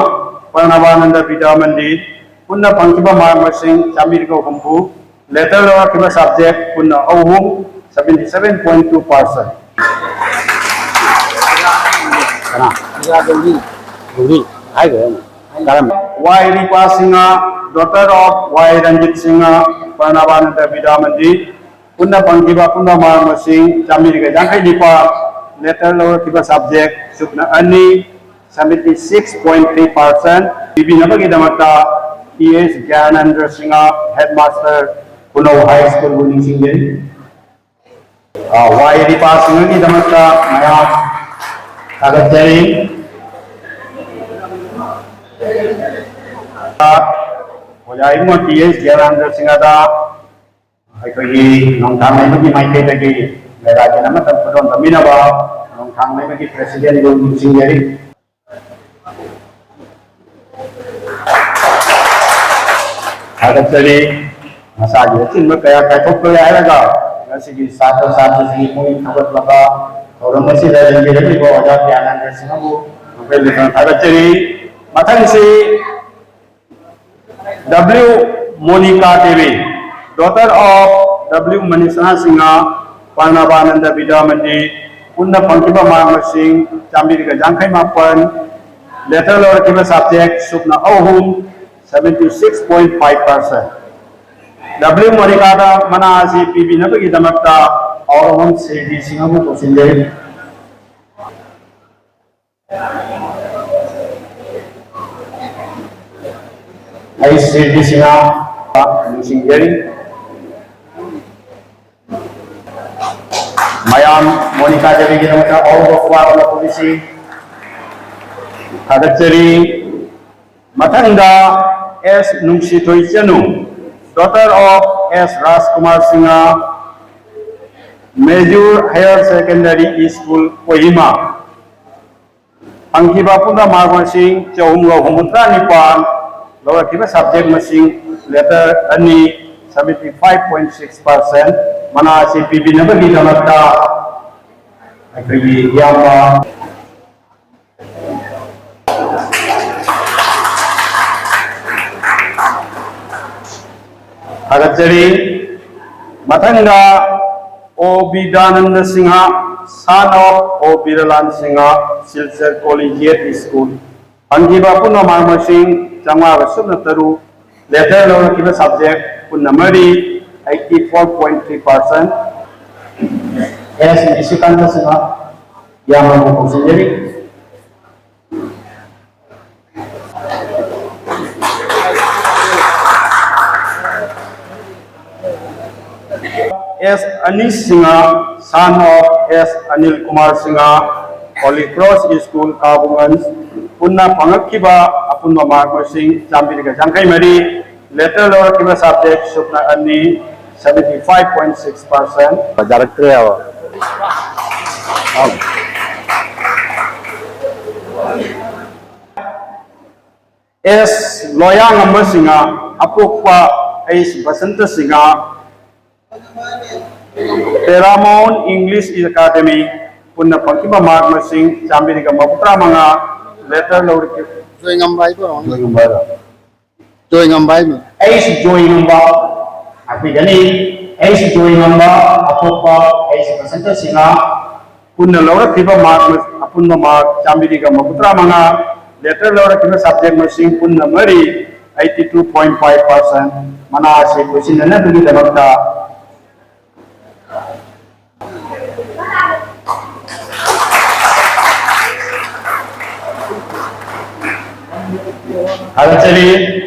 ꯄ꯭ꯔꯅꯕꯥꯅꯟꯗ Vidya Mandir, ꯄꯨꯟꯅ ꯐꯪꯈꯤꯕ mark ꯃꯁꯤꯡ ꯆꯥꯝꯃꯔꯤꯒ ꯍꯨꯝꯐꯨ, letter ꯂꯧꯔꯛꯈꯤꯕ subject ꯄꯨꯟꯅ ꯑꯍꯨꯝ, seventy seven point two percent꯫ ꯀꯅꯥ? ꯒꯧꯔꯤ꯫ ꯒꯧꯔꯤ꯫ ꯍꯥꯏꯈ꯭ꯔꯦ ꯑꯩꯅ꯫ ꯀꯔꯝꯕ? ꯋꯥꯏ ꯔꯤꯄꯥ ꯁꯤꯡꯍ, daughter of ꯋꯥꯏ ꯔꯟꯖꯤꯠ ꯁꯤꯡꯍ, ꯄ꯭ꯔꯅꯕꯥꯅꯟꯗ ꯕꯤꯗ꯭ꯌꯥ ꯃꯟꯗꯤꯔ, ꯄꯨꯟꯅ ꯐꯪꯈꯤꯕ ꯑꯄꯨꯟꯕ mark ꯃꯁꯤꯡ ꯆꯥꯝꯃꯔꯤꯒ ꯌꯥꯡꯈꯩ ꯅꯤꯄꯥꯜ, letter ꯂꯧꯔꯛꯈꯤꯕ subject ꯆꯨꯝꯅ ꯑꯅꯤ, seventy six point three percent꯫ ꯄꯤꯕꯤꯅꯕꯒꯤꯗꯃꯛꯇ T S Gyanendra Singh, headmaster Khunou high ꯁ꯭ꯀꯨꯜꯕꯨ ꯅꯤꯡꯁꯤꯡꯖꯔꯤ꯫ ꯑ, ꯋꯥꯏꯔꯤꯕꯁꯤꯡ ꯑꯗꯨꯒꯤꯗꯃꯛꯇ ꯃꯌꯥꯝ ꯊꯥꯒꯠꯆꯔꯤ꯫ ꯑ, ꯑꯣꯖꯥ ꯏꯕꯨꯡꯉꯣ ꯇꯤ ꯑꯦꯁ ꯒ꯭ꯌꯥꯅꯥꯅꯟꯗ ꯁꯤꯡꯍꯗ ꯑꯩꯈꯣꯏꯒꯤ ꯅꯣꯡꯊꯥꯡ ꯂꯩꯃꯒꯤ ꯃꯥꯏꯀꯩꯗꯒꯤ ꯃꯦꯒꯥꯖꯤꯟ ꯑꯃꯇꯪ ꯈꯨꯗꯣꯜꯇꯝꯕꯤꯅꯕ ꯅꯣꯡꯊꯥꯡ ꯂꯩꯃꯒꯤ ꯄ꯭ꯔꯦꯁꯤꯗꯦꯟꯕꯨ ꯅꯤꯡꯁꯤꯡꯖꯔꯤ꯫ ꯊꯥꯒꯠꯆꯔꯤ꯫ ꯃꯁꯥꯒꯤ ꯑꯆꯤꯟꯕ ꯀꯌꯥ ꯀꯥꯏꯊꯣꯛꯈ꯭ꯔꯦ ꯍꯥꯏꯔꯒ ꯉꯁꯤꯒꯤ ꯁꯥꯇ꯭ꯔ ꯁꯥꯇ꯭ꯔꯤꯁꯤꯡꯒꯤ ꯄꯨꯛꯅꯤꯡ ꯊꯧꯒꯠꯂꯕ ꯊꯧꯔꯝ ꯑꯁꯤꯗ ꯂꯦꯡꯕꯤꯔꯛꯂꯤꯕ ꯑꯣꯖꯥ ꯒ꯭ꯌꯥꯅꯥꯅꯟꯗ ꯁꯤꯡꯍꯕꯨ ꯃꯈꯣꯏ ꯂꯩꯐꯝ ꯊꯥꯒꯠꯆꯔꯤ꯫ ꯃꯊꯪꯁꯤ W Monica Devi, daughter of W Manishana Singh, Pranabananda Vidya Mandir, ꯄꯨꯟꯅ ꯐꯪꯈꯤꯕ ꯃꯥꯔꯛ ꯃꯁꯤꯡ ꯆꯥꯃꯔꯤꯒ ꯌꯥꯡꯈꯩ ꯃꯥꯄꯟ, ꯂꯦꯇꯔ ꯂꯧꯔꯛꯈꯤꯕ ꯁꯕꯖꯦꯛ ꯁꯨꯞꯅ ꯑꯍꯨꯝ, seventy six point five percent꯫ W ꯃꯣꯅꯤꯀꯥꯗ ꯃꯅꯥ ꯑꯁꯤ ꯄꯤꯕꯤꯅꯕꯒꯤꯗꯃꯛꯇ ꯑꯋꯥꯡꯕꯝ ꯁꯤꯔꯗꯤ ꯁꯤꯡꯍꯕꯨ ꯀꯧꯁꯤꯟꯖꯔꯤ꯫ ꯑꯩ ꯁꯤꯔꯗꯤ ꯁꯤꯡꯍ ꯅꯤꯡꯁꯤꯡꯖꯔꯤ꯫ ꯃꯌꯥꯝ ꯃꯣꯅꯤꯀꯥ ꯗꯦꯕꯤꯒꯤꯗꯃꯛꯇ ꯑꯍꯧꯕ ꯈꯨꯕꯥꯛ ꯑꯃ ꯈꯨꯕꯤꯁꯤ꯫ ꯊꯥꯒꯠꯆꯔꯤ꯫ ꯃꯊꯪꯗ S Nungshithoi Chanu, daughter of S Rajkumar Singh, ꯃꯦꯖꯨꯔ ꯍꯥꯌꯔ ꯁꯦꯀꯦꯟꯗꯔꯤ ꯁ꯭ꯀꯨꯜ, ꯀꯣꯍꯤꯃꯥ꯫ ꯐꯪꯈꯤꯕ ꯄꯨꯟꯅ ꯃꯥꯔꯛ ꯃꯁꯤꯡ ꯆꯍꯨꯝꯒ ꯍꯨꯝꯐꯨꯇꯔꯥ ꯅꯤꯄꯥꯟ, ꯂꯧꯔꯛꯈꯤꯕ ꯁꯕꯖꯦꯛ ꯃꯁꯤꯡ ꯂꯦꯇꯔ ꯑꯅꯤ, seventy five point six percent꯫ ꯃꯅꯥ ꯑꯁꯤ ꯄꯤꯕꯤꯅꯕꯒꯤꯗꯃꯛꯇ ꯑꯩꯈꯣꯏꯒꯤ ꯏꯌꯥꯝꯕ ꯊꯥꯒꯠꯆꯔꯤ꯫ ꯃꯊꯪꯗ ꯑꯣ ꯕꯤꯗ꯭ꯌꯥꯅꯟꯗ ꯁꯤꯡꯍ, son of ꯑꯣ ꯕꯤꯔꯂꯥꯜ ꯁꯤꯡꯍ, ꯁꯤꯜꯆꯔ ꯀꯣꯂꯤꯖꯤꯌꯦꯠ ꯁ꯭ꯀꯨꯜ꯫ ꯐꯪꯈꯤꯕ ꯄꯨꯟꯅ ꯃꯥꯔꯛ ꯃꯁꯤꯡ ꯆꯥꯝꯃꯉꯥꯒ ꯁꯨꯞꯅ ꯇꯔꯨꯛ, ꯂꯦꯇꯔ ꯂꯧꯔꯛꯈꯤꯕ ꯁꯕꯖꯦꯛ ꯀꯨꯟꯅ ꯃꯔꯤ, eighty four point three percent꯫ S ꯅꯤꯁꯤꯀꯥꯟꯇ Singh, ꯏꯌꯥꯝꯕꯕꯨ ꯀꯧꯁꯤꯟꯖꯔꯤ꯫ S ꯑꯅꯤꯁ Singh, son of S Anil Kumar Singh, Holy Cross School, ꯀꯥꯕꯨꯒꯟꯖ, ꯄꯨꯟꯅ ꯐꯪꯂꯛꯈꯤꯕ ꯑꯄꯨꯟꯕ ꯃꯥꯔꯛ ꯃꯁꯤꯡ ꯆꯥꯝꯃꯔꯤꯒ ꯌꯥꯡꯈꯩ ꯃꯔꯤ, letter ꯂꯧꯔꯛꯈꯤꯕ subject ꯁꯨꯞꯅ ꯑꯅꯤ, seventy five point six percent꯫ ꯌꯥꯔꯛꯇ꯭ꯔꯦꯕ꯫ ꯑꯦꯁ ꯂꯣꯌꯥꯉꯝꯕ ꯁꯤꯡꯍ, ꯑꯄꯣꯛꯄ ꯑꯩꯁ Basanta Singh, Paramount English Academy, ꯄꯨꯟꯅ ꯐꯪꯈꯤꯕ ꯃꯥꯔꯛ ꯃꯁꯤꯡ ꯆꯥꯝꯃꯔꯤꯒ ꯃꯧꯗ꯭ꯔꯥ ꯃꯉꯥ, letter ꯂꯧꯔꯛꯈꯤ꯫ ꯖꯣꯏꯉꯝꯕ ꯍꯥꯏꯕ꯭ꯔꯣ? ꯖꯣꯏꯉꯝꯕ ꯍꯥꯏꯕ꯭ꯔꯣ? ꯖꯣꯏꯉꯝꯕ ꯍꯥꯏꯕ꯭ꯔꯣ? ꯑꯩꯁ ꯖꯣꯏꯉꯝꯕ ꯍꯥꯏꯕꯤꯒꯅꯤ꯫ ꯑꯩꯁ ꯖꯣꯏꯉꯝꯕ, ꯑꯄꯣꯛꯄ ꯑꯩꯁ ꯕꯁꯟꯇ ꯁꯤꯡꯍ, ꯄꯨꯟꯅ ꯂꯧꯔꯛꯈꯤꯕ ꯃꯥꯔꯛ, ꯑꯄꯨꯟꯕ ꯃꯥꯔꯛ ꯆꯥꯝꯃꯔꯤꯒ ꯃꯧꯗ꯭ꯔꯥ ꯃꯉꯥ, letter ꯂꯧꯔꯛꯈꯤꯕ subject ꯃꯁꯤꯡ ꯄꯨꯟꯅ ꯃꯔꯤ, eighty two point five percent꯫ ꯃꯅꯥ ꯑꯁꯤ ꯈꯨꯠꯁꯤꯟꯅꯅꯕꯒꯤꯗꯃꯛꯇ ꯊꯥꯒꯠꯆꯔꯤ꯫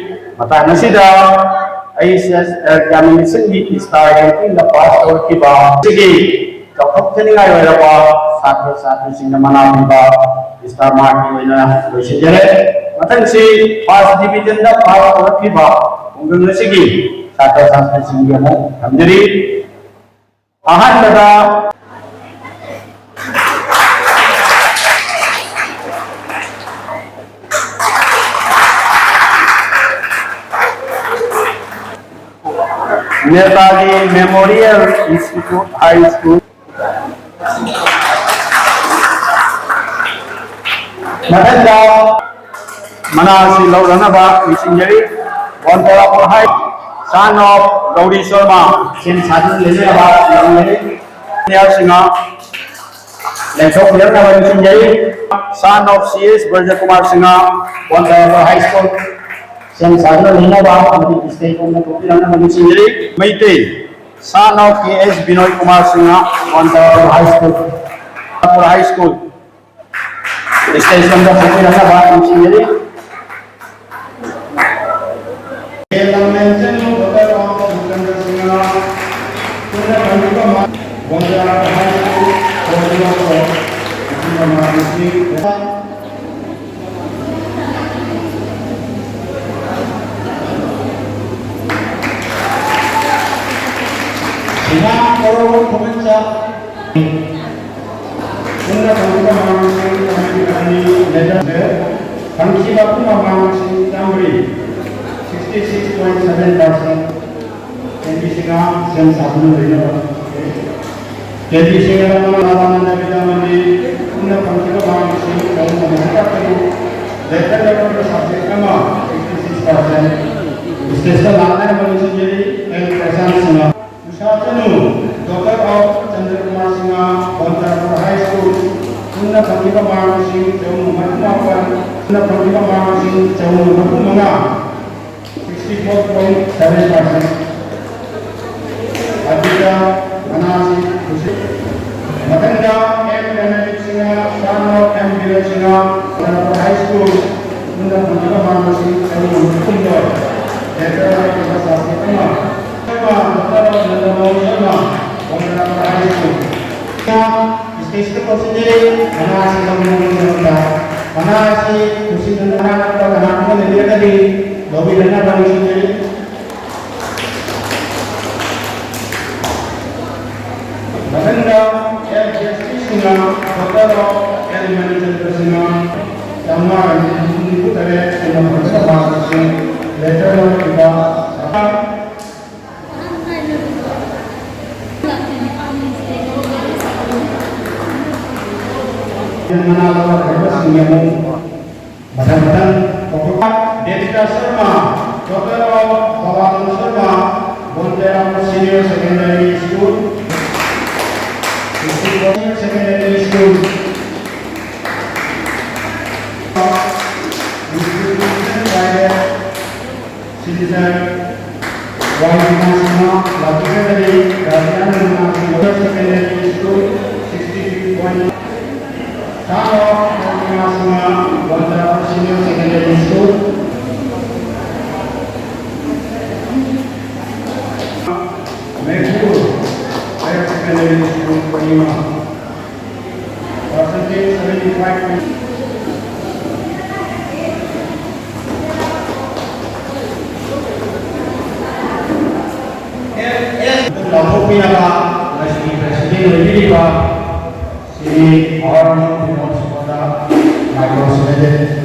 ꯃꯇꯥꯡ ꯑꯁꯤꯗ ꯑꯩꯁ ꯑꯦꯁ ꯑꯦꯜ examination ꯒꯤ star ranking ꯗ pass ꯇꯧꯔꯛꯈꯤꯕ ꯑꯁꯤꯒꯤ ꯆꯥꯎꯊꯣꯛꯆꯅꯤꯡꯉꯥꯏ ꯑꯣꯏꯔꯕ ꯁꯥꯇ꯭ꯔ ꯁꯥꯇ꯭ꯔꯤꯁꯤꯡꯅ ꯃꯅꯥ ꯄꯤꯕ star mark ꯀꯤ ꯑꯣꯏꯅ ꯂꯣꯏꯁꯤꯟꯖꯔꯦ꯫ ꯃꯊꯪꯁꯤ first division ꯗ pass ꯇꯧꯔꯛꯈꯤꯕ ꯈꯨꯡꯒꯪ ꯑꯁꯤꯒꯤ ꯁꯥꯇ꯭ꯔ ꯁꯥꯇ꯭ꯔꯤꯁꯤꯡꯒꯤ ꯑꯃꯨꯛ ꯊꯝꯖꯔꯤ꯫ ꯑꯍꯥꯟꯕꯗ Netaji Memorial Institute High School꯫ ꯃꯊꯪꯗ ꯃꯅꯥ ꯑꯁꯤ ꯂꯧꯔꯅꯕ ꯅꯤꯡꯁꯤꯡꯖꯔꯤ꯫ ꯕꯣꯟꯇꯥꯔꯥꯄꯨꯔ ꯍꯥꯏ, son of ꯒꯧꯔꯤ ꯁꯔꯃ, ꯁꯦꯝ ꯁꯥꯗꯨꯅ ꯂꯩꯅꯅꯕ ꯂꯧꯅꯔꯤ꯫ ꯁꯤꯡꯍ ꯂꯦꯡꯊꯣꯛꯄꯤꯔꯛꯅꯕ ꯅꯤꯡꯁꯤꯡꯖꯔꯤ꯫ Son of C S ꯕ꯭ꯔꯖꯀꯨꯃꯥꯔ Singh, Bontarapur high school, ꯁꯦꯝ ꯁꯥꯗꯨꯅ ꯂꯩꯅꯕ ꯑꯃꯗꯤ stage ꯂꯣꯝꯗ ꯊꯣꯛꯄꯤꯔꯛꯅꯕ ꯅꯤꯡꯁꯤꯡꯖꯔꯤ꯫ Meitei, son of K S Binoy Kumar Singh, Bontarapur high school, Bontarapur high school, stage ꯂꯣꯝꯗ ꯊꯣꯛꯄꯤꯔꯛꯅꯕ ꯅꯤꯡꯁꯤꯡꯖꯔꯤ꯫ ꯄꯨꯟꯅ ꯐꯪꯈꯤꯕ ꯃꯥꯔꯛꯁꯤꯡ ꯆꯥꯝꯃꯔꯤ ꯂꯦꯇꯔ ꯐꯪꯈꯤꯕ ꯄꯨꯟꯅ ꯃꯥꯔꯛꯁꯤꯡ ꯆꯥꯝꯃꯔꯤ, sixty six point seven percent꯫ ꯀꯦꯟꯗꯤꯁꯤꯡꯅ ꯁꯦꯝ ꯁꯥꯗꯨꯅ ꯂꯩꯅꯕ꯫ ꯀꯦꯟꯗꯤꯁꯤꯡꯅ ꯃꯃꯥ ꯕꯕꯥꯅ ꯅꯕꯤꯗꯥ ꯃꯟꯗꯤ ꯄꯨꯟꯅ ꯐꯪꯈꯤꯕ ꯃꯥꯔꯛꯁꯤꯡ ꯆꯍꯨꯝ ꯑꯃꯁꯨ ꯀꯛꯀꯅꯤ꯫ ꯂꯦꯇꯔ ꯌꯥꯎꯔꯕ ꯁꯕꯖꯦꯛ ꯑꯃ sixty six percent꯫ ꯁ꯭ꯇꯦꯖꯇ ꯂꯥꯛꯅꯅꯕ ꯅꯤꯡꯁꯤꯡꯖꯔꯤ꯫ L Prasan Singh. Usha Chanu, daughter of Chandrakumar Singh, Bondapur high school, ꯄꯨꯟꯅ ꯐꯪꯈꯤꯕ ꯃꯥꯔꯛꯁꯤꯡ ꯆꯍꯨꯝ ꯃꯔꯤꯐꯨ ꯃꯥꯄꯟ, ꯄꯨꯟꯅ ꯐꯪꯈꯤꯕ ꯃꯥꯔꯛꯁꯤꯡ ꯆꯍꯨꯝ ꯃꯔꯤꯐꯨ ꯃꯉꯥ, sixty four point seven percent꯫ ꯑꯗꯨꯒ ꯃꯅꯥꯁꯤ ꯃꯊꯪꯗ M Renedik Singh, son of M Biren Singh, Bondapur high school, ꯄꯨꯟꯅ ꯐꯪꯈꯤꯕ ꯃꯥꯔꯛꯁꯤꯡ ꯆꯍꯨꯝ ꯃꯔꯤꯐꯨ ꯍꯨꯝꯗꯣꯏ꯫ ꯂꯦꯇꯔ ꯂꯥꯏꯔꯤꯛ ꯁꯕꯖꯦꯛ ꯑꯃ꯫ Sharma, daughter Nandamohan Sharma, Bondapur high school. ꯁ꯭ꯇꯦꯖꯇ ꯀꯧꯁꯤꯟꯖꯔꯤ꯫ ꯃꯅꯥ ꯑꯁꯤ ꯂꯧꯅꯕꯒꯤꯗꯃꯛꯇ ꯃꯅꯥ ꯑꯁꯤ ꯅꯨꯡꯁꯤꯠꯅ ꯃꯅꯥ ꯅꯠꯇ꯭ꯔꯒ ꯀꯅꯥꯒꯨꯝꯕ ꯂꯩꯕꯤꯔꯒꯗꯤ ꯂꯧꯕꯤꯅꯅꯕ ꯅꯤꯡꯁꯤꯡꯖꯔꯤ꯫ ꯃꯊꯪꯗ L Jesti Singh, daughter of L Manichandra Singh, ꯆꯥꯝꯃꯉꯥ ꯅꯤꯐꯨ ꯇꯔꯦꯠ ꯑꯩꯅ ꯐꯪꯖꯕ ꯃꯍꯥꯛ ꯑꯁꯤ ꯂꯦꯇꯔ ꯂꯧꯔꯛꯈꯤꯕ ꯃꯅꯥ ꯂꯧꯔꯛꯈꯤꯕꯁꯤꯡꯒꯤ ꯑꯃꯨꯛ ꯃꯊꯪ ꯃꯊꯪ ꯀꯧꯔꯛꯄ꯫ Devika Sharma, daughter of Bhabananda Sharma, Bonderam Senior Secondary School, Senior Secondary School, Institution Private, Citizen, ꯋꯥꯏ ꯃꯅꯥꯁꯤꯡꯅ ꯂꯥꯛꯄꯤꯔꯒꯗꯤ ꯒꯥꯔꯖꯤꯌꯥꯟ ꯃꯅꯥꯁꯤꯡ Lower Secondary School, sixty point ꯁꯥꯡꯅ ꯃꯅꯥꯁꯤꯡꯅ Bondapur Senior Secondary School, Mekpur Higher Secondary School, Kohima. Percentage seventy five point ꯂꯥꯎꯊꯣꯛꯄꯤꯅꯕ ꯄ꯭ꯔꯦꯁꯤꯗꯦꯟ ꯑꯣꯏꯕꯤꯔꯤꯕ ꯁ꯭ꯔꯤ ꯕꯤꯅꯣꯗ ꯁꯤꯡꯍꯗ ꯃꯥꯏꯀ꯭ꯔꯣ ꯁꯤꯟꯅꯖꯔꯤ꯫